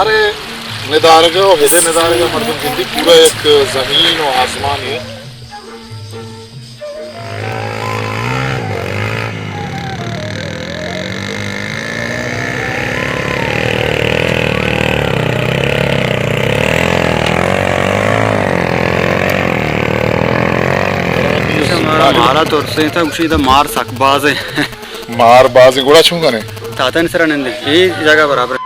ارے ندارگا و ہدے ندارگا مردم گندی، پورا یک زمین و آسمان ہے۔ مارا ترسیں تا گوشی دا مار سک باز ہے۔ مار باز ہے، گڑا چون کنے؟ تاتن سرا نندے، اے جگہ برابر۔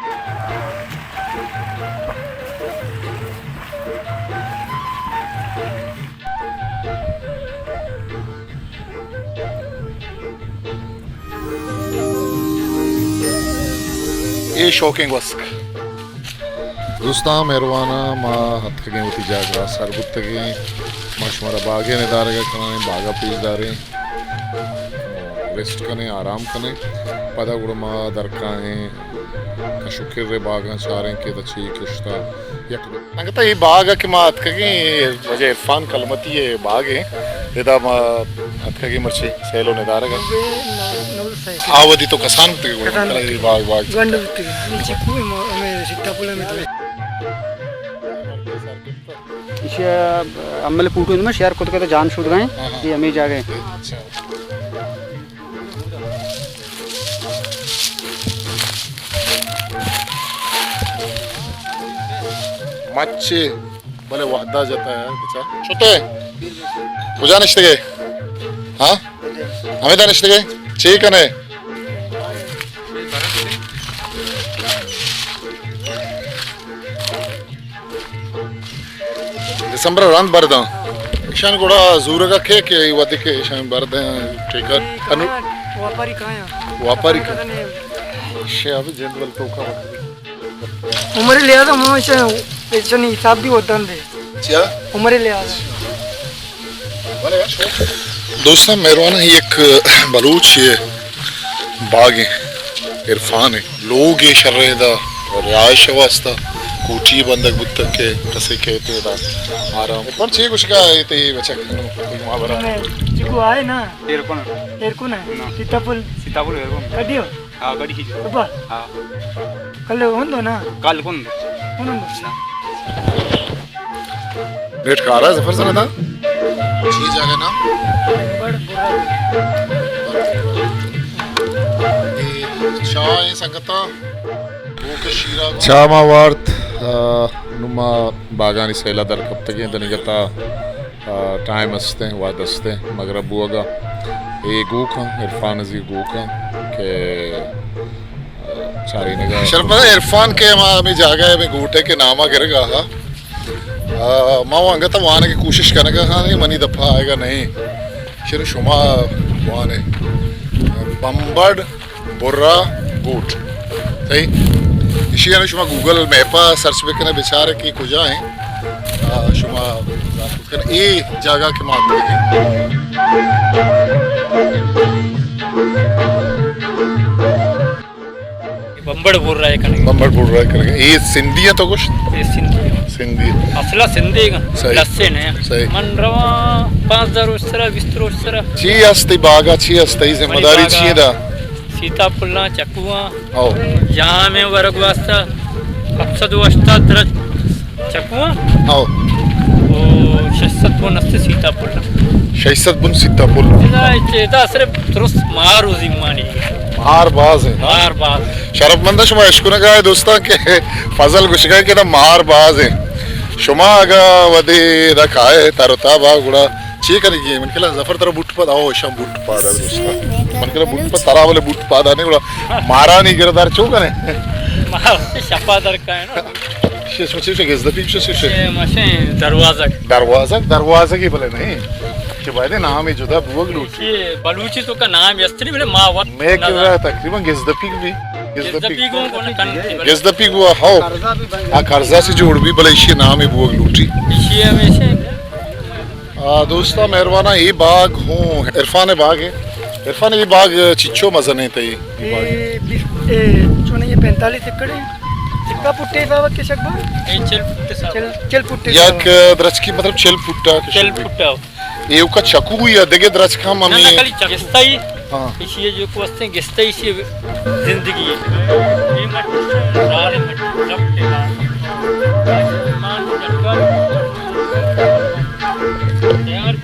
اے شوکیں گوسک۔ دوستاں، مہرواناں، ما اتکگیں وتی جاگہ ءَ سر بوتگیں۔ ما شمارا باگ ءِ ندارگ ءَ کنیں، باگ ءَ پیش داریں، ریسٹ کنیں، آرام کنیں۔ پدا گڑا ما درکائیں کش ءُ کر ءِ باگاں، چاریں کہ ادا چی کشتا۔ یک دو۔ انگت اے باگ ءَ کہ ما اتکگیں، اے واجہ عرفان کلمتی ءِ باگ ایں۔ ادا ما اتکگیں مرچی سیل ءُ ندارگ ءَ۔ آ وھدی تو کسان بوتگے گڑا؟ کسان بوتگے۔ اے باگ، باگ۔ گونڈ بوتگے۔ اے چکو ہم ہمے سیتاپل ہمے دوئیں۔ ایشی ءَ عمل پوٹو اندر شیئر کت کت جان شود گئے۔ ہاں، ہاں۔ اے ہمے جاگہ ایں۔ اچھا۔ مچے بلے وھدا جتا ہے بچا۔ شتے؟ کجا نشتگے؟ ہاں؟ ہمے دا نشتگے؟ چے کنے؟ دسمبر ءَ رند برداں۔ ایشان گڑا زورگ ءَ کئے کہ اے وھدے کہ ایشان بردیں ٹھیکہ؟ انو واپاری کایاں۔ واپاری کا؟ شے ابھی جند ول توکا۔ عمر لحاظ ءَ ما ایشان، ایشانی حساب بھی ودن دے۔ چیا؟ عمر لحاظ۔ دوستاں، مہرواناں، یک بلوچ باگیں عرفان ءِ لوگ ءِ شر ءَ دا رہائش ءِ واسطہ کوٹی بندگ بوتگ کہ کسے کئیت ادا آرام۔ عرفان، چے گوشگا اے تئی بچک؟ ما برا۔ چکو آئے نا؟ ایرکون۔ ایرکون ہے؟ نا۔ سیتاپل۔ سیتاپل ایرکون۔ کڈیو؟ ہاں، گڑی۔ ابا؟ ہاں۔ کل ہوندو نا؟ کل کن۔ ہوندو۔ نا۔ نیٹ کارا ظفر سنگتاں؟ چی جاگہ نام؟ بڑ برا۔ اے چاہ ایں سنگتاں۔ گوک شیرا۔ چاہ ما وارت، آ، نوں ما باگانی سیلا در کپتگیں، دنیگتا آ، ٹائم استیں، وھد استیں، مغرب بوگا۔ اے گوکاں، عرفان زی گوکاں کہ، آ، چارینگا۔ شرف عرفان کہ ما ہمے جاگہ ءَ ہمے گوٹے کہ ناما گرگا ہا۔ آ، ما وانگتا وانگے کوشش کنگا ہاں، منی دپا آئیگا نہیں۔ شنو شما وانے۔ بمبڑ برا گوٹ۔ صحیح؟ ایشی ءَ شما گوگل میپ ءَ سرچ بکنے، بچارے کہ کجا ایں۔ آ، شما ظاہر کت کنے اے جاگہ کہ ما اتکگیں۔ بمبڑ برا ءَ کنگے۔ بمبڑ برا ءَ کنگے۔ اے سندھی ایں تو گوشت؟ اے سندھی ایں۔ سندھی۔ اصلا سندھی گا۔ صحیح۔ لسے نے۔ صحیح۔ من رواں پانزدہ روچ سرا، بیست روچ سرا۔ چی است ای باگا، چی است ای ذمہ داری چی دا؟ سیتاپلاں، چکواں، او۔ جامیں ورگ واسطہ ہپت سد و ہشتاد درچک چکواں۔ او۔ او شش سد بن است سیتاپل۔ شش سد بن سیتاپل۔ ادا، ادا صرف درست مار و زیمانی۔ مار باز ایں، ہاں؟ مار باز۔ شرف مند شما اشکنگا اے دوستاں کہ فضل گوشگا کہ ادا مار باز ایں۔ شما اگا وھدے ادا کائے تر و تابا گڑا چی کنگی؟ من کلا ظفر ترا بوٹ پاد، آؤ، ایشاں بوٹ پاد ءَ دوستاں۔ من کلا بوٹ پاد، ترا بلے بوٹ پاد ءَ نہیں، گڑا مارانی گردار چو کنے؟ مار شپا در کائے نا۔ شش مچے شش گزدپی شش شش۔ شے مشے دروازگ۔ دروازگ، دروازگی بلے نہیں۔ کہ باید نام جدا بوگ لوٹ۔ یہ بلوچی تو کا نام استری بلے ما وقت میں کہہ رہا تقریباً گزدپی بھی۔ گزدپی۔ گزدپی کو کون کن؟ گزدپی کو ہو۔ آ کرزا سے جوڑ بھی بلے ایشی نام بوگ لوٹی۔ ایشی ہمیشہ آ، دوستاں، مہرباناں، اے باگ ہوں عرفان ءِ باگ ایں۔ عرفان، اے باگ چچو مزن ایں تئی؟ اے باگ؟ اے بیس، اے چون ایں، پینتالیس ایکڑ ایں۔ سکا پٹے حساب ءَ کہ شک با؟ اے چل پٹے حساب ءَ۔ چل، چل پٹے حساب ءَ۔ یک درچکی مطلب چل پٹا کہ چل شک با۔ پٹا۔ اے اوکا چکو یا دگہ درچک ہم نہ، نہ، ہمیں؟ خالی چکو۔ گستائی۔ ہاں۔ اسی جو کو استیں گستائی سی۔ زندگی ہے۔ اے مٹ سارے مٹ سب کے بعد ایمان کو ڈٹکا تیار۔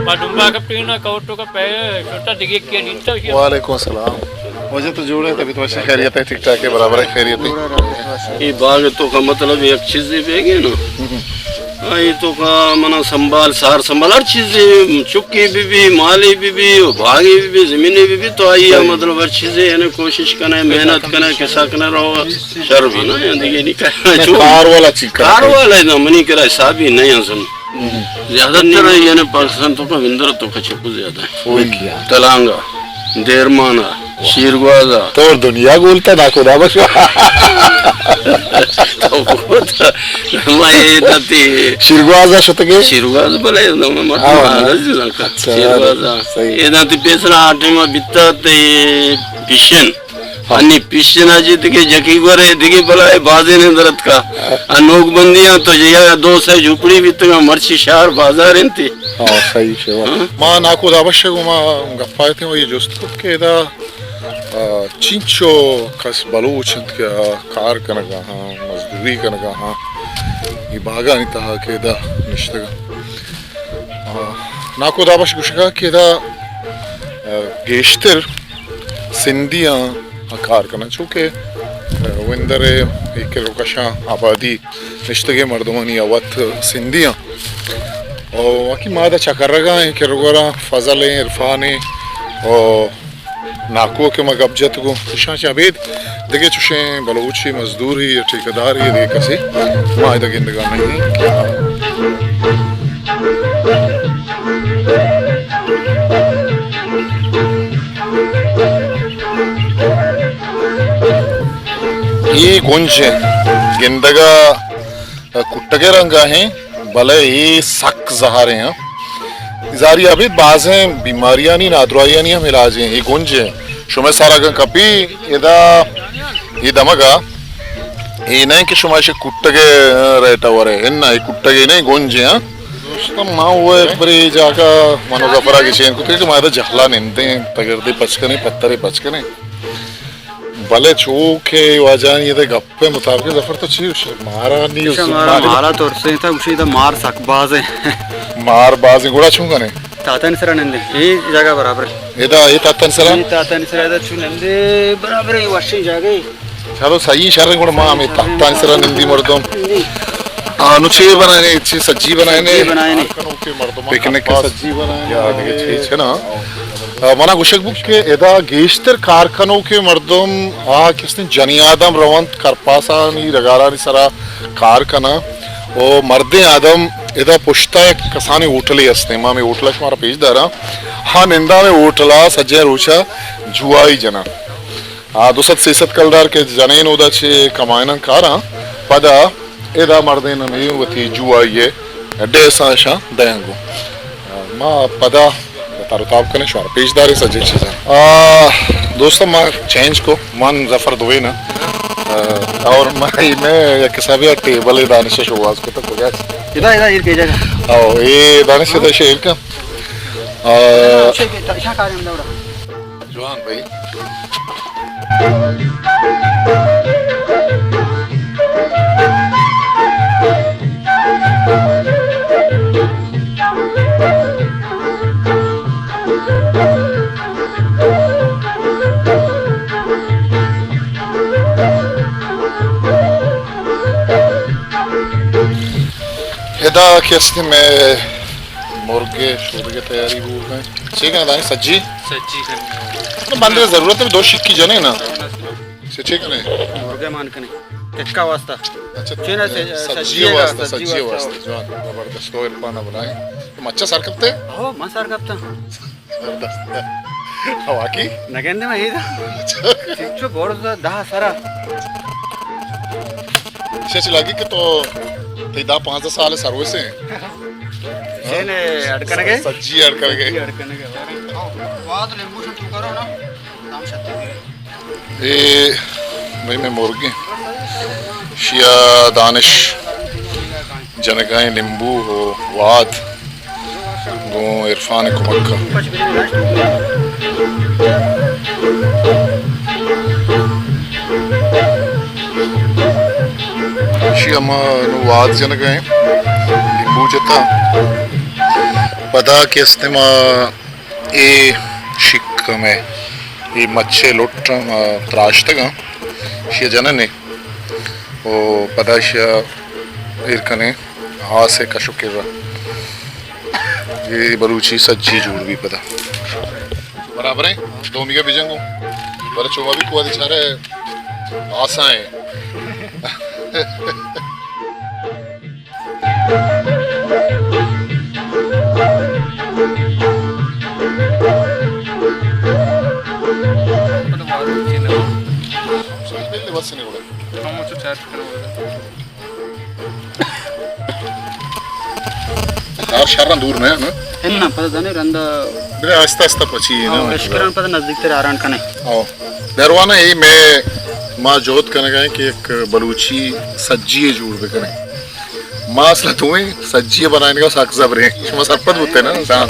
ما ڈومبا کپتگین، کئوٹو کا پہ شتا دگہ کیا دیتا۔ وعلیکم السلام۔ واجہ تو جوڑ ئے، طبیعت وش ئے، خیریت ئے، ٹھیک ٹھاک ئے، برابر ئے، خیریت ئے؟ اے باغ تو کا مطلب یک چیزے بیگے نا۔ آئی تو کا منا سنبھال، سار سنبھال، ہر چیزے، چکی بی بی، مالی بی بی، باغی بی بی، زمینے بی بی، تو آئی مطلب ہر چیزے یعنی کوشش کنے، محنت کنے، کسا کنے رو۔ شر بھی نا، یا دیگه نہیں کہا۔ کار والا چیز کرا۔ کار والا ہے نا، منی کرا حسابی نہیں ہے سن۔ زیادہ تر یعنی پاکستان تو کا وندر تو کا چکو زیادہ ہے۔ وہی کیا۔ تلانگا، دیرمانا، شیرگوازا۔ تو دنیا گولتا نا خدا بخش۔ تو بہت، میں یہ داتی۔ شیرگوازا شتگے؟ شیرگواز بلے، میں مت ہاں، مارا ہاں۔ جی لنکا۔ اچھا، شیرگوازا۔ صحیح۔ یہ داتی پیسرا آٹے ما بیتا تے پیشن۔ ہاں۔ انی پیشنا جی دگہ جکی گورے دگہ بلائے بازینے درت کا۔ ہاں۔ انوک بندیاں تو یا دو سہ جھوپڑی بیتگا، مرچی شہر بازار انتی۔ ہاں، صحیح شے۔ ہاں۔ ما ناکو دابش گو ما گپایتیں و یہ جست کت کہ ادا، آ، چینچو کس بلوچ انت کہ آ کار کنگا ہاں، مزدوری کنگا ہاں، یہ باغانی تہا کہ ادا نشتگا۔ آ، ناکو دابش گوشگا کہ ادا، آ، گیشتر سندھیاں کار کناں، چونکہ، آ، وندر ء اے کرو کشاں آبادی نشتگیں مردمانی اوت سندھیاں۔ او باقی ما دا چکرگا ہیں، کرگورا فضل ہیں، عرفان ہیں، او ناکو کہ ما گپ جت گوں، اشاں چہ ابید دگہ چوشیں بلوچی مزدوری یا ٹھیکیداری دگہ کسے ما ادا گندگا نہیں۔ اے گنج ہیں، گندگا کٹگے رنگا ہیں، بلے اے سک زہر ہیں۔ زاری ابید بازیں بیماریانی نادراہیانی ہم علاج ہیں۔ اے گنج ہیں۔ شمئے سر اگاں کپی ادا اے دمگا، اے نہ کہ شما ایشی کٹگے ریٹا ورے، اناں اے کٹگے نہ، گنج ہیں۔ دوستاں، ما وہ ایک بری جاگہ منو ظفرا گچین کتے کہ ما ادا جہلا نندیں، تگردے پچ کنیں، پترے پچ کنیں۔ بلے چو کہ واجہانی ادا گپ پہ مطابق ظفر تو چی گوشے؟ مارا نی اچھا، مارا، مارا تو ارسیں تھا، گوشے ادا مار سک باز ہیں۔ مار باز ہیں، گڑا چون کنے؟ تاتن سرا نندے، اے جگہ برابر ہے۔ ادا اے تاتن سرا؟ اے تاتن سرا ادا چون نندے، برابر ہے، وشیں جگہ ہے۔ چلو صحیح، شر گڑا ما ہمیں تاتن سرا نندی مردم۔ آ، نو چے بنائے نے، چے سجی بنائے نے؟ سجی بنائے نے۔ پکنک سجی بنائے نے۔ یا دیگہ چے چے نا؟ آ، منا گوشگ بوت کہ ادا گیشتر کار کنوکیں مردم آ کستیں جنی آدم رونت، کرپاسانی ڈگارانی سرا کار کناں و مردیں آدم ادا پشتا یک کسانیں ہوٹلے ہستیں، ما ہمے ہوٹلا شمارا پیش داراں۔ ہاں، نندا ہمے ہوٹلا سجیں روچا جوائی جناں۔ آ، دو سد سے سد کلدار کہ جنین اودا چہ کمائناں کاراں، پدا ادا مردین ہمے وتی جوائی ء ڈیساں اشاں دئینگو۔ ما پدا تر و تاب کنیں، شمارا پیش داریں سجیں چیزاں۔ آ، دوستاں، ما چینج کو، من ظفر دوئین آں۔ آ، اور میں، میں یک حسابی ٹیبل دانش شواز کو تو کجا؟ ادا، ادا، ایر کے جگہ؟ او، اے دانش ادا شیر کا۔ آ، جوان بھائی۔ ادا کہ است مئے مرگ ء شودگ ء تیاری بوگ ء انت۔ چے کنئے دانے سجی؟ سجی کنئے۔ نہ، بندے ضرورت ہے، دو شکی جنے نا۔ سے چے کنئے؟ مرگ ء مان کنئے۔ تکا واسطہ۔ اچھا، چے نا، سے-، سجی سجی واسطہ، واسطہ، سجی سجی واسطہ۔ واسطہ۔ جوان، زبردست۔ تو عرفان بلائیں۔ تو مچا سر کپتے؟ ہو، من سر کپتا۔ زبردست۔ ہوا کی؟ نگندے میں یہ دا۔ اچھا۔ چو بور دا دہ سرا۔ شش لگی کہ تو تئی دہ پانزدہ سال سروس ہیں۔ چین اڈ کنگے؟ سجی اڈ کنگے۔ سجی اڈ کنگے۔ واد لیمبو شو تو کرو نا۔ نام شتے۔ اے بھئی، مئے مرگ ایں۔ شیا دانش جنگائیں، لیمبو و واد گوں عرفان کمک ءَ۔ شیا ما نوں واد جنگائیں، لیمبو جتا۔ پدا کہ است ما اے شک ءَ مئے اے مچ ءِ لٹ ءَ ما تراشتگ اَں، ایشی ءَ جنن ایں و پدا ایشی ءَ ایر کنیں آس ءِ کش و کر ءَ۔ اے بلوچی سجی جوڑ بی پدا۔ برابر ایں، دومی ءَ بجنگوں۔ بلے چو ما بی کو ادی چارے آسا ایں۔ یار شرن دور نہ، نا؟ اناں، پدا زانے رندا۔ بلے آہستہ آہستہ پچی نا، ہاں، اشکران پدا نزدیک تر آران کنے۔ ہاں۔ دروانا اے مئے ما جہد کنگا ایں کہ یک بلوچی سجی ءَ جوڑ بکنیں۔ ما اصلا دوئیں سجی ءَ بنائینگا سک زبریں۔ شما سرپد بوتے نا؟ شان۔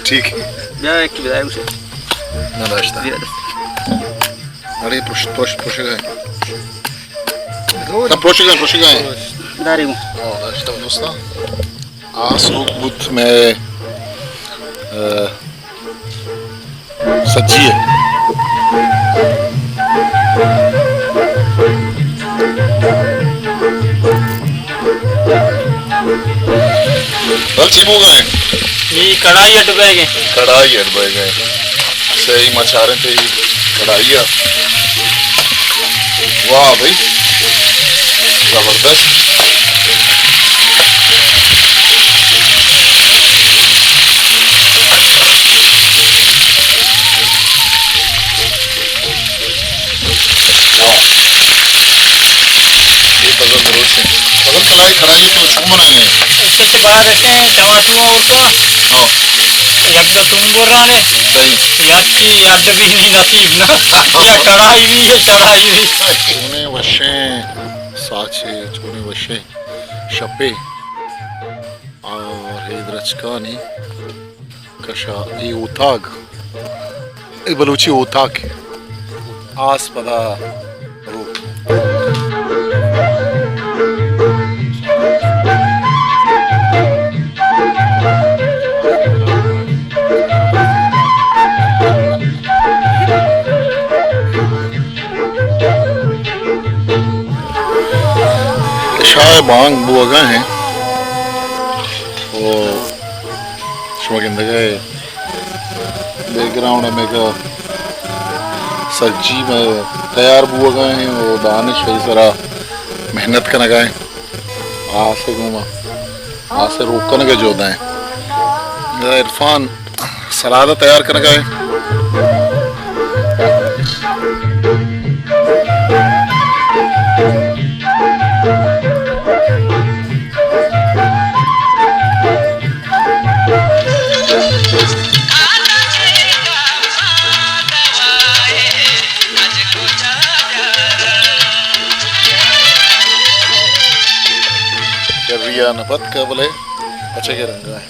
ٹھیک ہے۔ بیا ایک بدائے اسے۔ نہ داشتا۔ بیا دے۔ اڑے پرش، پرش، پرشگا ایں۔ پرشگا ایں، پرشگا ایں۔ داری گوں۔ ہاں، داشتا دوستاں۔ آس روک بوت مئے، آ، سجی ءَ۔ بل چی بوگا ایں؟ اے کڑاہی اڈ بئیگ ایں۔ کڑاہی اڈ بئیگ ایں۔ صحیح، ما چاریں تئی کڑاہی ءَ۔ واہ بھئی، زبردست۔ واہ۔ اے فضل بلوچ ایں۔ فضل، کڑاہی، کڑاہی تو چون بنائیں؟ ایشی چہ بعد اِش ایں ٹماٹو اوں تو۔ ہاں۔ یک دو توم بران ایں۔ صحیح۔ یک چی یک دو بی نصیب نا۔ یا کڑاہی بی، یا چڑاہی بی۔ چونیں وشیں ساچے، چونیں وشیں شپے۔ آ، اے درچکانی کشا، اے اوتاگ، اے بلوچی اوتاگ۔ آس پدا رو۔ عشاء ءِ بانگ بوگا ایں۔ او شما گندگا اے بیک گراؤنڈ ءَ میگا سجی مئے تیار بوگا ایں او دانش ءِ سرا محنت کنگا ایں۔ آس ءِ گوما، آس ءِ روک کنگ ءِ جہد ءَ ایں۔ عرفان سلاد ءَ تیار کنگ ءَ ایں۔ چریا نہ پتکا بلے پچگے رنگا ایں۔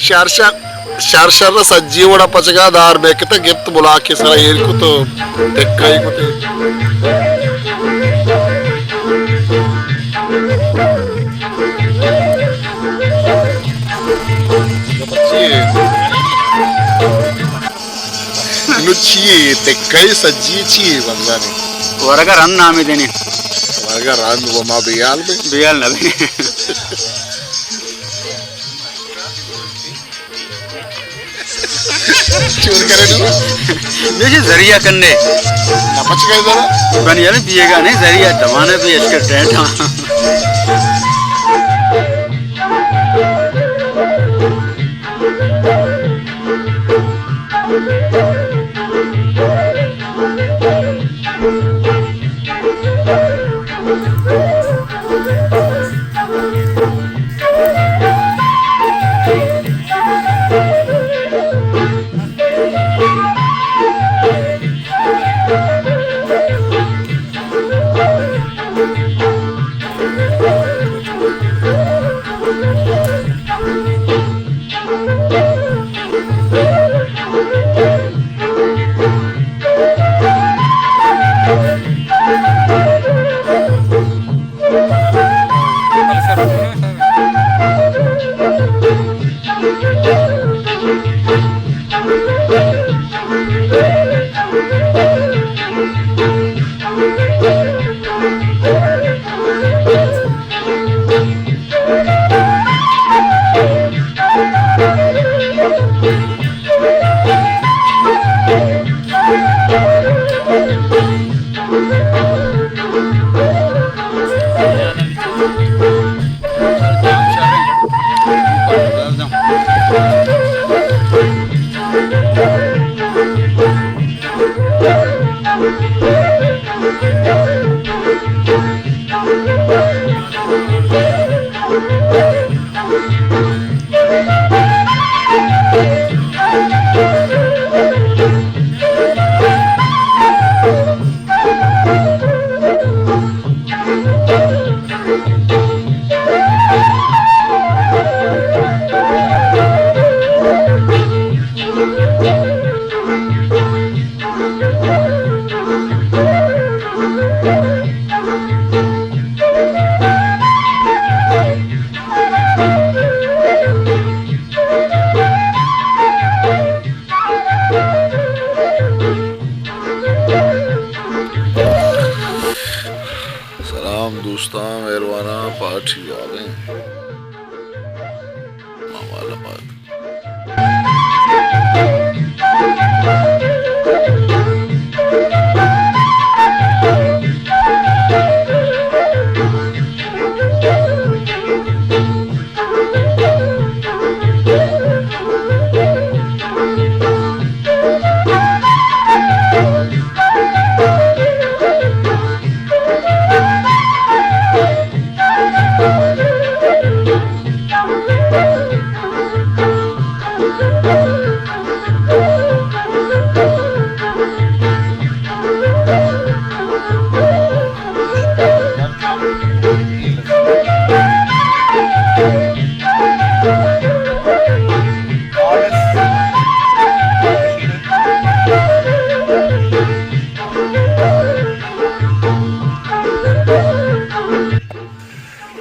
شر شر، شر شر سجی وڑا پچگا دار بے کتا گپت بلاکے سرا ایر کت و ٹکائی کتے۔ نو چی اے؟ تکہ سجی چی اے بندانے؟ ورگا رند نامے دینے۔ ورگا رند و ما بیال بے؟ بیال نہ بے۔ چون کرے نو؟ دیکھیں ذریعہ کنے۔ نہ پچ گئے ذرا؟ بنی یار پیے گا نہیں ذریعہ تمانے بھی اشکر ٹینٹ ہاں۔ مہرواناں پارٹی واب ایں۔ ماں والا پاد۔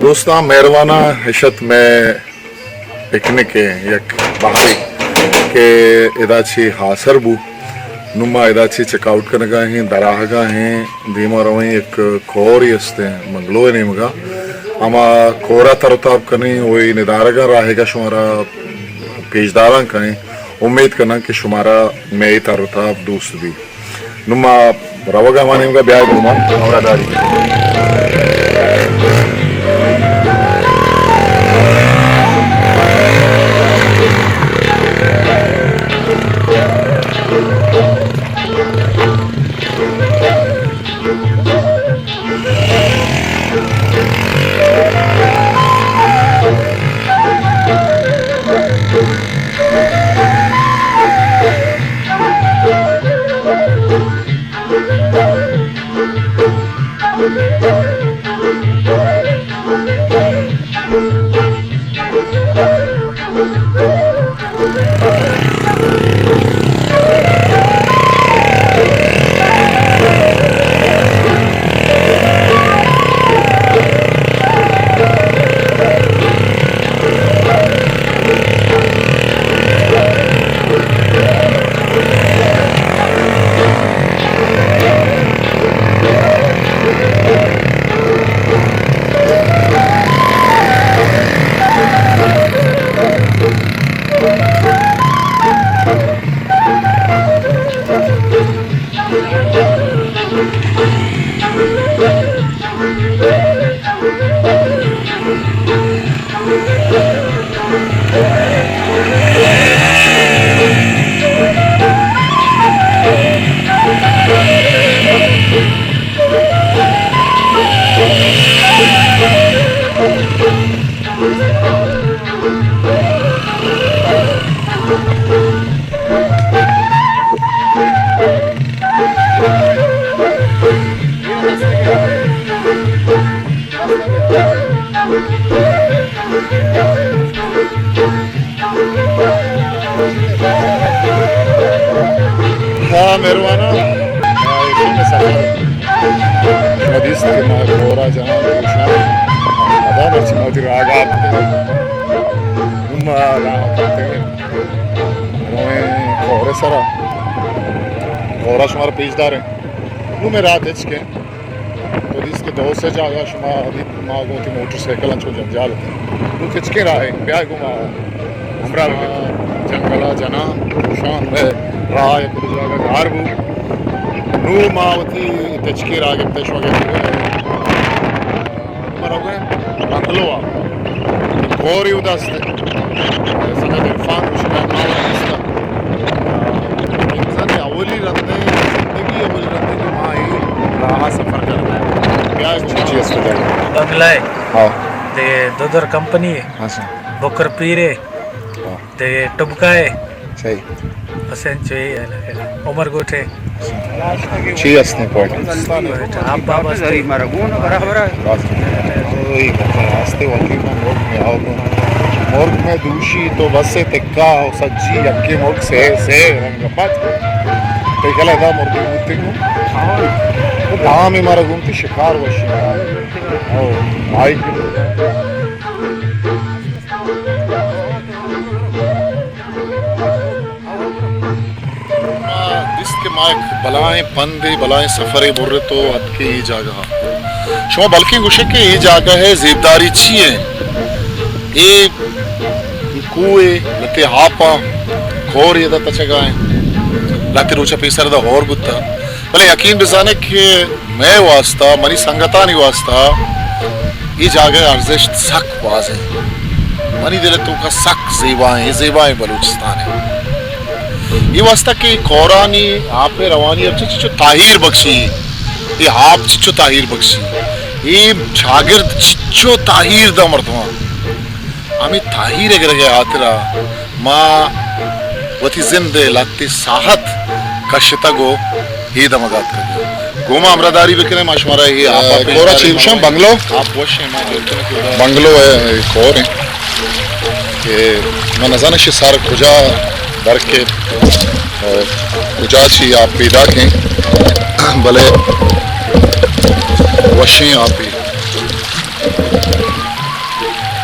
دوستاں، مہرواناں، اش ات مئے پکنک ءِ یک بہرے کہ ادا چہ آسر بو۔ نوں ما ادا چہ چیک آؤٹ کنگا ایں، در آہگا ایں، دیما رویں، یک کورے است ایں بنگلو ءِ نیمگا۔ ہما کورا تر و تاب کنیں، و اے ندارگاں راہگا شمارا پیش داراں کنیں۔ امیت کناں کہ شمارا مئے تر و تاب دوست بی۔ نوں ما روگا ہما نیمگا، بیائے گوں ما ہمراہ داری۔ ہاں، مہرواناں، آ، ایشی میں سفر۔ شما دیست کہ ما کورا جنان گوشان۔ ادا مرچی ما وتی راگ آرت۔ ما راہ کرتے۔ رویں کورے سرا۔ کورا شمارا پیش داریں۔ نوں مئے راہ تچک ایں۔ تو دیست کہ دو سے جاگہ شما دیت، ما گوں وتی موٹر سائیکل انچو جنجال اتیں۔ نوں تچکیں راہ ایں، بیائے گوں ما ہمراہ ببیت۔ جنگل ءَ جنان، شان مئے راہ یک دو جاگہ گار بو۔ نوں ما وتی تچکیں راہ گپتہ شما گندگ ءَ۔ ما روگا ایں بنگلو ءَ۔ کورے اودا است۔ سید عرفان گوشگ ءَ ما وت است۔ بزاں اولی رند ءَ، زندگی اولی رند ءَ کہ ما اے راہ ءَ سفر کنگ ءَ ایں۔ بیا چی چی است؟ بنگلہ ءَ۔ ہاں۔ دے دو در کمپنی ءَ۔ ہاں سر۔ بکر پیر ءَ۔ ہاں۔ دے ٹبکہ ءَ۔ صحیح۔ بس انچو اے علاقہ۔ عمر گوٹھ ءَ۔ چی است ایں کوئٹہ؟ کوئٹہ آپ بابا است۔ واسطے وتی من مرگ میں آؤ تو۔ مرگ میں دوشی تو بس تکا او سجی یکے مرگ سے، سے رنگ پت۔ تے کلا دا مرگ بوتے کو۔ دام مارا گومتی شکار وشی۔ او، بھائی۔ ما دیست کہ ما یک بلاہیں پندے، بلاہیں سفرے برت و اتکے اے جاگہ ءَ۔ شما بلکیں گوشے کہ اے جاگہ ءِ زیبداری چی ایں؟ اے کوہ ءِ لہتے آپاں، کور ادا تچگا ایں، لہتے روچ ءَ پیسر ادا ہور بوتا، بلے یقین بزانے کہ مئے واسطہ، منی سنگتانی واسطہ اے جاگہ ءِ ارزشت سک باز ایں۔ منی دل ءِ توکا سک زیبائیں، اے زیبائیں بلوچستان ایں۔ اے واسطہ کہ اے کورانی آپ ءِ روانی ءَ چچو تاہیر بخشی، اے آپ چچو تاہیر بخشی، اے چاگرد چچو تاہیر دا مردماں۔ ہمے تاہیر ءِ گرگ ءِ ہاترا ما وتی زند ءِ لہتے ساہت کشتگ و اے دمگ ءَ اتکگ۔ گوں ما ہمراہداری بکنیں، ما شمارا اے آپ ءَ پیش کورا داریں۔ چی گوشاں؟ بنگلو؟ آپ وش ایں، ما جوڑ کنیں کہ بنگلو ءِ اے کور ایں کہ من نزاناں شی سر کجا در کے، کجا چی آپ پیداک ایں، بلے وشیں آپے۔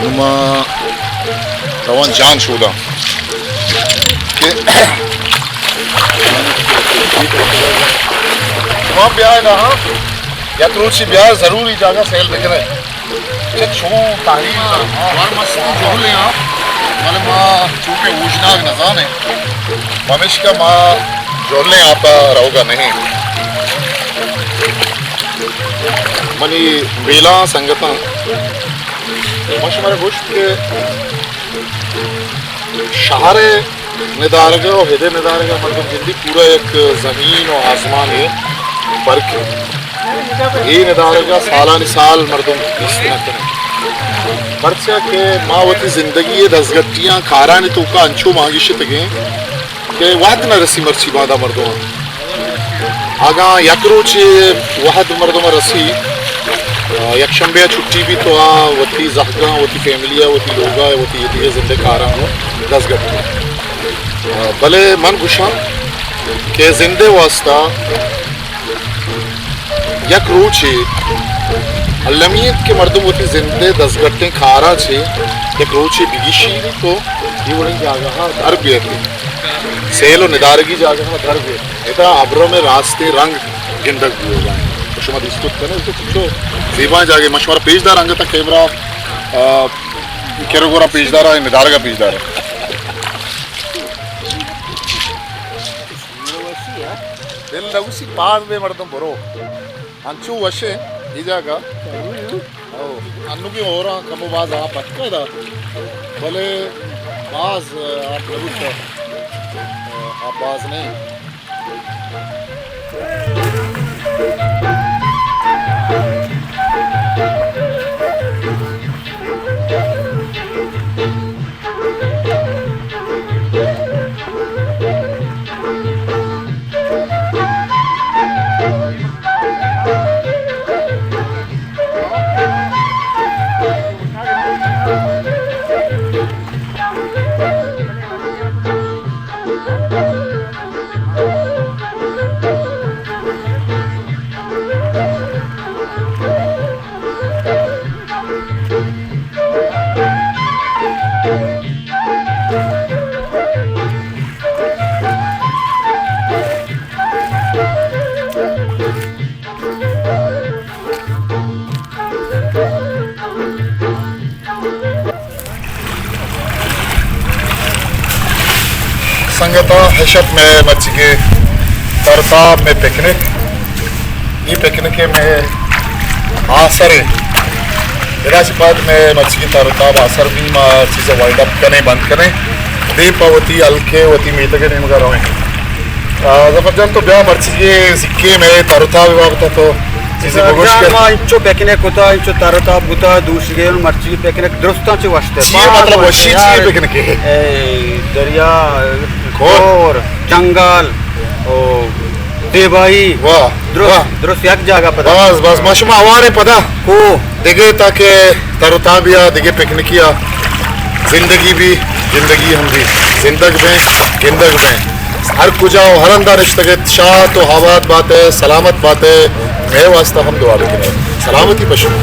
نوں ما رواں جان شوداں کہ شما بیائے نا، ہاں، یک روچے بیا ضرور اے جاگہ سیل بکنے۔ چہ چون تاہیر، ہاں، ور مستیں جہلیں آپ، بلے ما چونکہ اوژناگ نزانیں، پمیشکا ما جہلیں آپ ءَ روگا نہیں۔ منی بیلاں سنگتاں، ما شمارا گوشت کہ شہر ءِ ندارگ ءَ و ہدے ندارگ ءَ مردم گندی پورا یک زمین و آسمان ءِ فرق ایں۔ اے ندارگ ءَ سالانی سال مردم دیست نہ کنت۔ پرچا کہ ما وتی زندگی ءِ دزگٹیاں کارانی توکا انچو مانگیشتگیں کہ وہد نہ رسی مرچی باندا مردماں۔ اگاں یک روچے وہد مردم ءَ رسی، آ، یک شنبے ءَ چھٹی بیت تو آ وتی زہگاں، وتی فیملی ءَ، وتی لوگ ءَ، وتی ایدگہ زندے کاراں گوں دزگٹ کنت۔ آ، بلے من گوشاں کہ زندے واسطہ یک روچے المی انت کہ مردم وتی زندے دزگٹیں کاراں چہ یک روچے بگیشی تو اے وڑیں جاگہاں در بیت، سیل و ندارگی جاگہاں در بیت۔ ادا ابرم ءِ راستیں رنگ گندگ بوگا انت۔ شما دیست کت کنے تو چو زیبائیں جاگہے، من شمارا پیش دار انگت کیمرہ، آ، کرو گورا پیش دار، ندارگا پیش دار۔ دل نوسی پاد بے مردم برو۔ انچو وشیں اے جاگہ۔ او، انوگیں ہوراں کمو باز آپ اتکگ ادا، بلے باز آپ نہ بوتگ، آپ باز نہ انت۔ سنگتاں، ہشت مئے مرچیگیں تر و تاب مئے پکنک، اے پکنک ءِ مئے آسر ایں۔ ادا چہ پد مئے مرچیگیں تر و تاب آسر بی، ما چیز وائنڈ اپ کنیں، بند کنیں، دیم پہ وتی ہلک ءِ وتی میتگ ءِ نیمگا رویں۔ آ، ظفر جان، تو بیا مرچیگیں سکیں مئے تر و تاب ءِ بابت ءَ تو چیزے بگوش کہ۔ ما انچو پکنک کتا، انچو تر و تاب بوتا، دوشیگیں مرچی پکنک درستاں چہ وشتر۔ چی مطلب وشی چی پکنک ءِ؟ اے دریا، کور۔ کور، جنگل، او، دیبائی۔ واہ، درست، واہ۔ درست یک جاگہ پدا۔ بس، بس، ما شما ہواریں پدا۔ کو؟ دگہ تاکہ تر و تابی ءَ، دگہ پکنکی ءَ زندگی بی، زندگی ہم بی، زندگ بیں، گندگ بیں۔ ہر کجا و ہر ہندا نشتگ ات، شات و آباد بات ئے، سلامت بات ئے، مئے واسطہ ہم دعا بکن ئے۔ سلامتی پہ شما۔